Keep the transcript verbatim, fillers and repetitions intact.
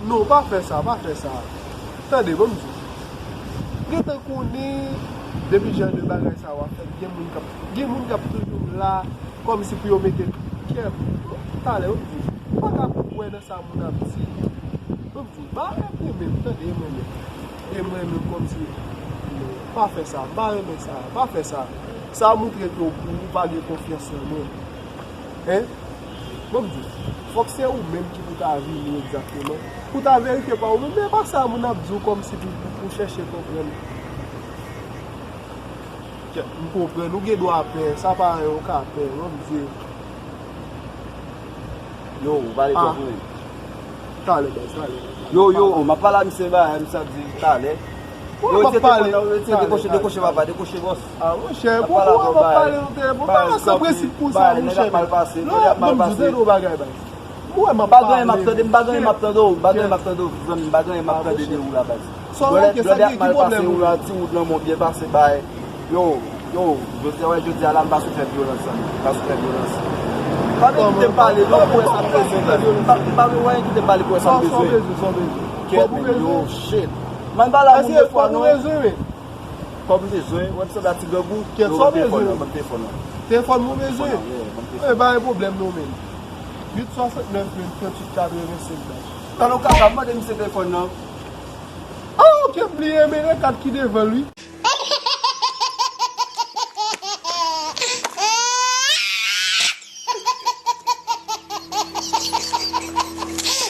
Non, pa fè sa, pa fè sa. Tande, ban m di w. Gentan konnen, depi jan de bagay sa yo ap fèt, gen moun k ap, gen moun k ap toujou la, kòmsi pou yo mete kè. Talè, ban m di w. Ou pa ka kwè nan sa moun ap di. Ban m di w, ba rèv mwen menm, tande, e mwen menm. E mwen menm, kòmsi. Pa fè sa, m pa renmen sa, pa fè sa. Sa montre ke ou, ou pa gen konfyans nan mwen. Hein? Bon, m di, fòk se ou menm ki pou ta vini egzakteman. Pou ta verifye pa ou menm, men pa sa moun ap di w kòmsi pou, pou, pou chèche konprann. M konprann, ou gen dwa pè, sa pa anyen ou ka pè, bon, m di. Yo, ou pale twòp wi. Talè, baz, talè. Yo, yo, m ap pale a misye, ba, misye ap di talè. Yo, ese telefòn nan, ese dekwoche, dekwoche, papa, dekwoche, bòs. Ah, monchè, bon, bon, m ap pale nan telefòn. Pa san prensip konsa, monchè. Nèg ap mal pase, nèg ap mal pase. Non, m di w bagay, baz. Mwen, m ap pale. M pa gen anyen m ap tande, m pa gen anyen m ap tande w, m pa gen anyen m ap tande w, zanmi, m pa gen anyen m ap tande de ou la, baz. Blòdè, blòdè ap mal pase ou la, ti wout lan mwen byen pase bay. Yo, yo, jodi a, wè, jodi a la, m pa sou fè vyolans, zanmi. M pa sou fè vyolans. Pa vin kite m pale, non, pou wè sa m bezwen, baz. M pa, m pa vin wè kite m pale pou wè sa m bezwen. Kèt, men, yo, shit. Man, pa la moun de fwa, non. Kòm bezwen, wè m sanble a ti grangou. Kèt, sa w bezwen? Ban m telefòn nan. Telefòn mwen bezwen? Telefòn nan, yeah, ban m telefòn. E, pa gen pwoblèm non, men. Uit swasantnèf, men, tranntuit katrevensenk, baz. Tan nou ka, ka mande misye telefòn nan. Ah, ok, m bliye, men, e kat ki devan l, wi.